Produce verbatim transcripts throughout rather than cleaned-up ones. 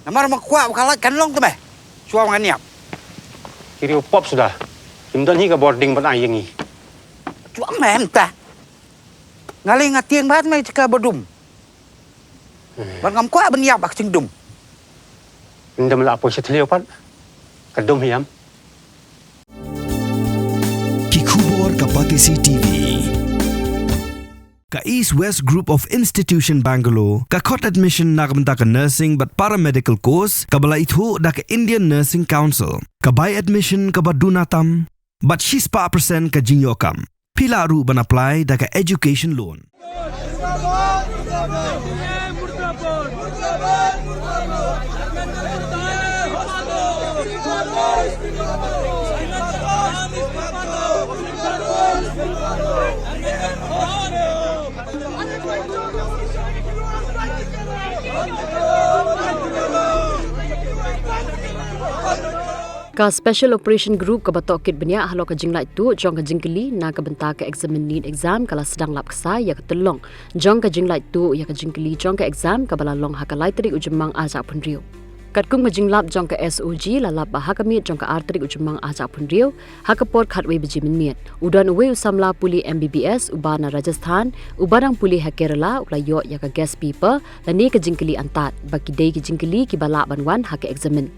Namar ma kwah ba ka lait kan long te me. Shuwa ngan ïap. Ki riew pop suda. Kim don hi ka bording ban ai ïa ngi. Chuang me mynta. Nga lei nga tieng bad me jaka ba dum. Bad ngam kwah ban ïap bad ka jingdum. Ynda me la poi sha thliew pat. Ka dum hiam. Ki khubor ka Batesi T V. Ka East West Group of Institution Bangalore ka khot admission na ka bynta ka nursing bad paramedical course kaba la ithuh da ka Indian Nursing Council. Ka bai admission kaba duna tam bad shispah percent ka jingïoh kam. Phi lah ruh ban apply da ka education loan. Ka Special Operation Group kaba tohkit bniah halor ka jinglait tuh jong ka jingkylli na ka bynta ka eksamin NEET exam ka la sdang lap ksai ïa ka tyllong jong ka jinglait tuh ïa ka jingkylli jong ka exam kaba la long ha ka lai tarik u Jymmang arhajar arphew hynriew. Katkum ka jinglap jong ka S O G la lap ba ha ka miet jong ka ar tarik u Jymmang arhajar arphew hynriew, ha ka por khatwei baje mynmiet, u don uwei u samla pule M B B S uba na Rajasthan uba dang pule ha Kerala u la ïoh ïa ka guess paper lane ka jingkylli antad ba ki dei ki jingkylli kiba lah ban wan ha ka eksamin.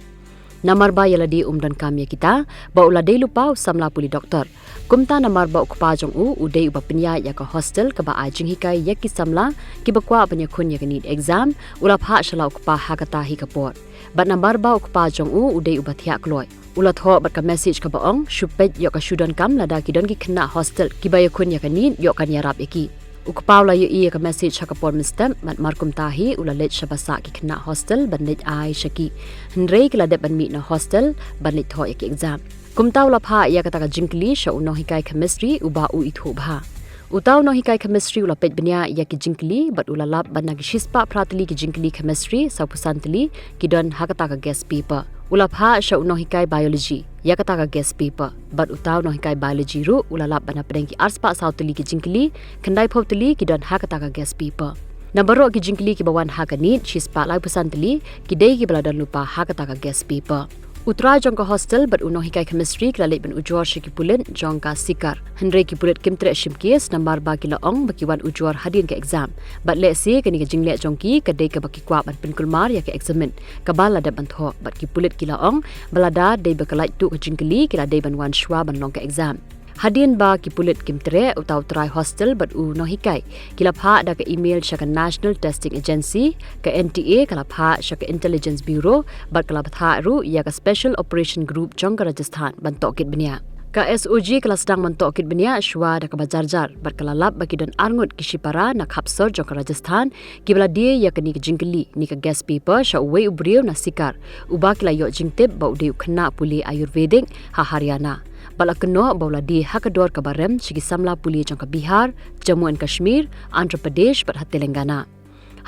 Namar ba ïa lade um donkam ïa kita, ba u la dei lypa u samla pule doktor. Kumta namar ba u kpa jong u u dei uba pynïaid ïa ka hostel kaba ai jinghikai ïa ki samla kiba kwah ban ïakhun ïa ka NEET exam, u la phah sha la u kpa ha kata hi ka por. Bad namar ba u kpa jong u u dei uba thiah kloi, u la thoh bad ka message kaba ong, shu peit, ïoh ka shu donkam, lada ki don ki khynnah hostel kiba ïakhun ïa ka NEET, ïoh kan ïarap ïa ki. U kpa u la ïohi ïa ka message ha ka por mynstep, bad mar kumta hi u la leit sha ba sah ki khynnah hostel ban leit ai sha ki. Hynrei ki la dep ban mih na hostel ban leit thoh ïa ki exam. Kumta u la phah ïa kata ka jingkylli sha u nonghikai chemistry uba u ithuh bha. Uta u nonghikai chemistry u la peit bniah ïa ki jingkylli bad u la lap ba na ki shispah phra tylli ki jingkylli chemistry, sawphew san tylli ki don ha kata ka guess paper. U la phah sha u nonghikai biology ïa kata ka guess paper. Bad uta u nonghikai biology ruh u la lap ba na pdeng ki arspah saw tylli ki jingkylli, khyndaiphew tylli ki don ha kata ka guess paper. Na baroh ki jingkylli kiba wan ha ka NEET, shispah laiphew san tylli ki dei kiba la don lypa ha kata ka guess paper. U trai jong ka hostel bad u nonghikai chemistry ki la leit ban ujor sha ki pulit jong ka Sikar. Hynrei ki pulit kim treh shim case namar ba ki la ong ba ki wan ujor hadien ka exam. Bad lehse kane ka jingleh jong ki ka dei kaba ki kwah ban pynkulmar ïa ka eksamin kaba la dep ban thoh, bad ki pulit ki la ong ba lada dei ba ka lait tuh ka jingkylli ki la dei ban wan shuwa ban long ka exam. Hadien ba ki pulit kim treh, uta u trai hostel bad u nonghikai ki la phah da ka email sha ka National Testing Agency, ka N T A ka la phah sha ka Intelligence Bureau bad ka la bthah ruh ïa ka Special Operation Group jong ka Rajasthan ban tohkit bniah. Ka S O G ka la sdang ban tohkit bniah shuwa da kaba jar jar bad ka la lap ba ki don arngut ki shipara na khapsor jong ka Rajasthan kiba la die ïa kane ka jingkylli ne ka guess paper sha uwei u briew na Sikar, uba ki la ïoh jingtip ba u dei u khynnah pule Ayurvedic ha Haryana. Bad la kynnoh ba u la die ha ka dor kaba rem sha ki samla pule jong ka Bihar, Jammu and Kashmir, Andhra Pradesh bad ha Telangana.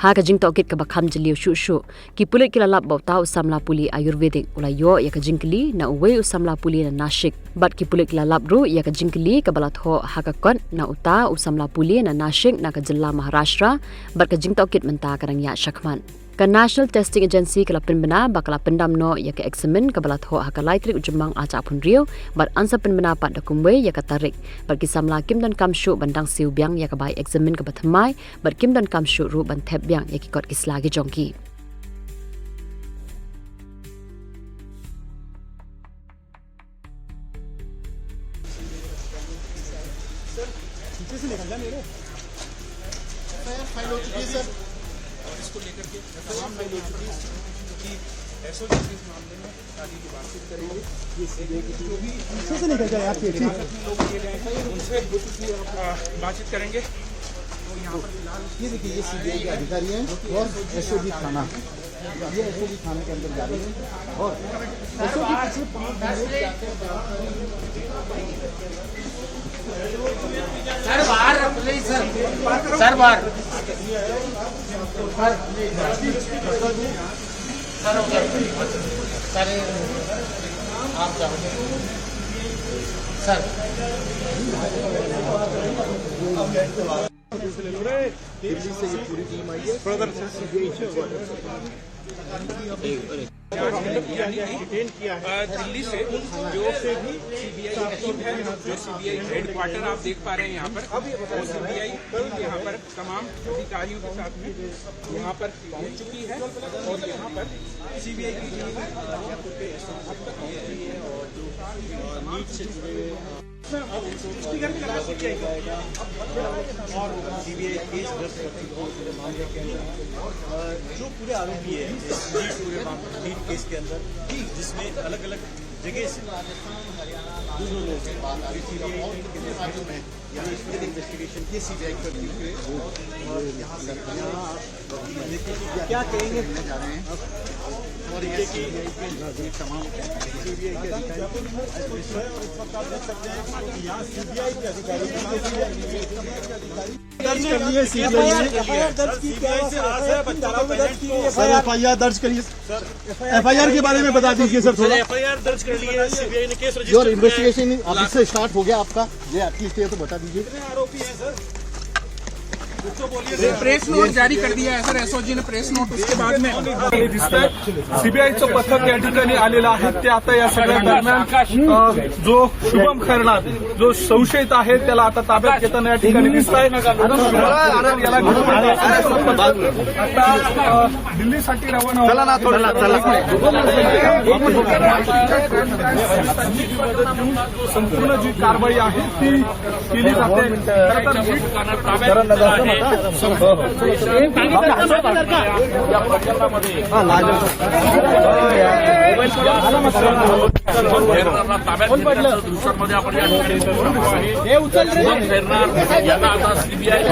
Ha ka jingtohkit kaba kham jylliew shuh shuh, ki pulit ki la lap ba uta u samla pule Ayurvedic u la ïoh ïa ka jingkylli na uwei u samla pule na Nashik. Bad ki pulit ki la lap ruh ïa ka jingkylli kaba la thoh ha ka kot na uta u samla pule na Nashik na ka jylla Maharashtra, bad ka jingtohkit mynta ka dang ïaid shakhmat. Ka National Testing Agency ka la pynbna ba ka la pyndam noh ïa ka eksamin kaba la thoh ha ka lai tarik u Jymmang arhajar arphew hynriew, bad yn sa pynbna pat da kumwei ïa ka tarik. Bad ki samla kim donkam shuh ban dang siew biang ïa ka bai eksamin kaba thymmai, bad kim donkam shuh ruh ban thep biang ïa ki kot ki sla ki jong ki. पीछे से निकल जा मेरे। एफ आई आर फाइल हो चुकी है, सर। और इसको लेकर के तमाम लोग यहाँ पर, क्योंकि एस ओ जी के इस मामले में शादी की बातचीत करेंगे। ये सीबीआई की टीम है। पीछे से निकल जा यार, पीछे। लोग ये गए हैं, उनसे, अ, बातचीत करेंगे। तो यहाँ पर फिलहाल ये देखिए, ये सीबीआई के अधिकारी हैं और एस ओ जी थाना। ये एसओजी थाने के अंदर जा रही है और एसओजी पिछले पाँच दिन में सर, बाहर रख लीजिए, सर। सर, बाहर। सर, सर, हो गया। सर, आप जाओ। सर। दिल्ली से ये पूरी टीम आई है। सीबीआई हेडक्वार्टर से। अ, दिल्ली से जो सीबीआई टीम है, जो सीबीआई हेडक्वार्टर आप देख पा रहे हैं यहाँ पर, वो सीबीआई टीम यहाँ पर तमाम अधिकारियों के साथ में यहाँ पर पहुँच चुकी है और यहाँ पर सीबीआई की टीम और सीबीआई केस दर्ज करती है पूरे मामले के अंदर। अ, जो पूरे आरोपी है, इस पूरे मामले, लीड केस के अंदर, जिसमें अलग-अलग जगह से दूसरे लोग हैं, सीबीआई के इन्वेस्टिगेशन की सीबीआई करती है। और यहाँ से, यहाँ क्या कहेंगे? और ये कि तमाम सीबीआई के अधिकारी, और इस वक्त आप देख सकते हैं कि यहाँ सीबीआई के अधिकारी, दर्ज कर लिए सीबीआई ने। एफआईआर दर्ज की, क्या सीबीआई से आज है, बच्चों को दर्ज की, सर, एफआईआर दर्ज करिए। एफआईआर के बारे में बता दीजिए सर थोड़ा। एफआईआर दर्ज कर ली है, सीबीआई ने केस रजिस्टर किया है। इन्वेस्टिगेशन अभी से स्टार्ट हो गया आपका, ये एटलीस्ट ये तो बता दीजिए। कितने आरोपी हैं सर? कुछ तो बोलिए सर। प्रेस नोट जारी कर दिया है सर, एसओजी ने प्रेस नोट, उसके बाद में दिसतंय सीबीआयचं पथक या ठिकाणी आलेलं आहे. ते आता या सगळ्या दरम्यान, अ, जो शुभम खैरनार जो संशयित आहे त्याला आता ताब्यात घेताना या ठिकाणी दिसत आहे. याला घेऊन आता, अ, दिल्लीसाठी रवाना होणार. चला ना, थोडं चला. संपूर्ण जी कारवाई आहे ती केली जाते. खरं तर नीट ताब्यात घेतलं आहे. ताब्यात घेतल्याचं दृश्यांमध्ये आपण या ठिकाणी बघू शकतो आहे. हे उचल रे. यांना आता सीबीआय आहे.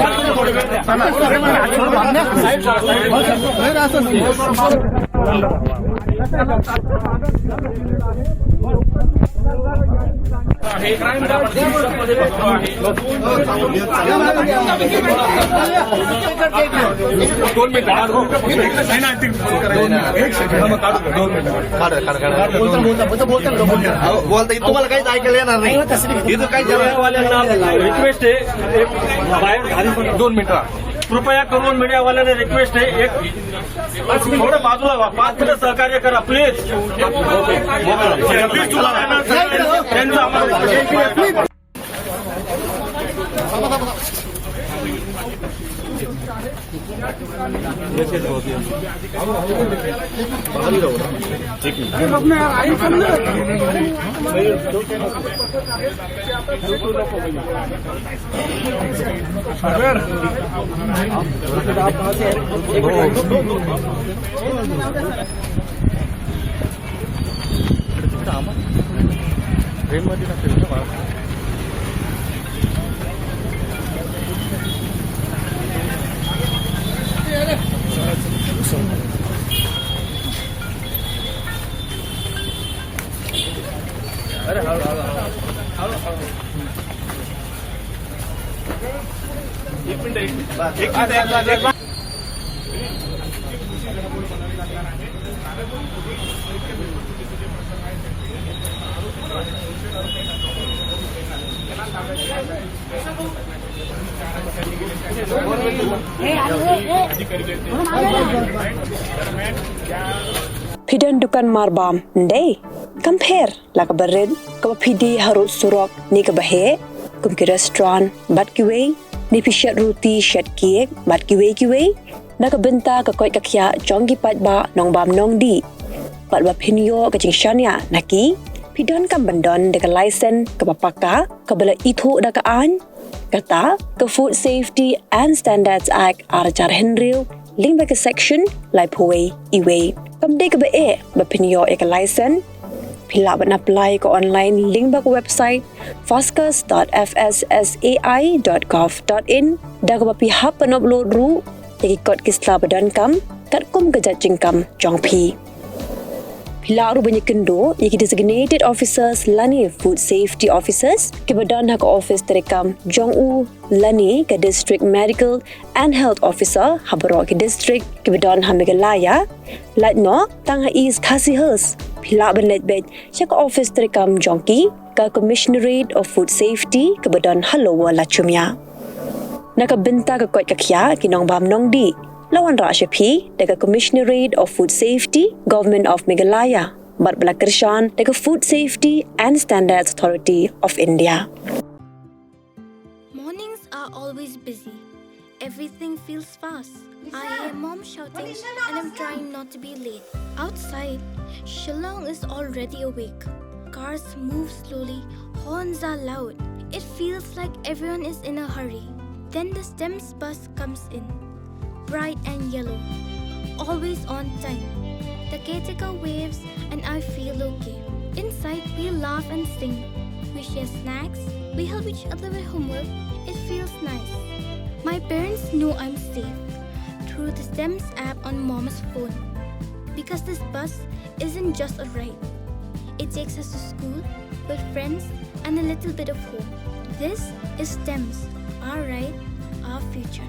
आपण दिल्लीमध्ये बघतो आहे. दोन मिनिट. नाही, नाही, ते एक सेकंड. काढ, काढ, काढ. बोलता, बोलता, बोलता, बोलता. अहो, बोलता, इथं तुम्हाला काहीच ऐकायला येणार नाही. इथं काही जरा वाल्यांना रिक्वेस्ट आहे, एक बाहेर खाली दोन मिनिटं. कृपया करून मीडियावाल्यांना रिक्वेस्ट आहे, एक थोडं बाजूला व्हा, पाच मिनिटं सहकार्य करा प्लीज. प्लीज तुम्हाला त्यांचं आम्हाला Phi don dukan marbam ndei? Kam pher la kaba rit, kaba phi die harud surok ne kaba heh, kum ki restaurant bad kiwei, ne phi shet ruti, shet cake bad kiwei kiwei na ka bynta ka koit ka khiah jong ki paidbah nongbam nongdih. Bad ba phin ïoh ka jingshaniah na ki, phi donkam ban don da ka license kaba paka, kaba la ithuh da ka aiñ, kata ka Food Safety and Standards Act ar hajar hynriew, lyngba ka section laiphew wei iwei. Kam dei kaba eh ba phin ïoh ïa ka license, phi lah ban apply ka online lyngba ka website fascas dot F S S A I dot gov dot in, da kaba phi hap ban upload ruh ïa ki kot ki sla ba donkam katkum ka jait jingkam jong phi. Phi lah ruh ban ïakynduh ïa ki designated officers lane food safety officers kiba don ha ka office treikam jong u lane ka district medical and health officer ha baroh ki district kiba don ha Meghalaya. Lait noh tang ha East Khasi Hills, phi lah ban leit beit sha ka office treikam jong ki, ka Commissionerate of Food Safety kaba don ha Lower Lachumia. Na ka bynta ka koit ka khiah ki nongbam nongdih, la wanrah sha phi da ka Commissionerate of Food Safety, Government of Meghalaya, bad ba la kyrshan da ka Food Safety and Standards Authority of India. Mornings are always busy. Everything feels fast. I hear mom shouting and I'm trying not to be late. Outside, Shillong is already awake. Cars move slowly, horns are loud. It feels like everyone is in a hurry. Then the STEMS bus comes in, bright and yellow, always on time. The caretaker waves and I feel okay. Inside, we laugh and sing. We share snacks. We help each other with homework. It feels nice. My parents know I'm safe through the STEMS app on mom's phone. Because this bus isn't just a ride, it takes us to school, with friends, and a little bit of home. This is STEMS, our ride, our future.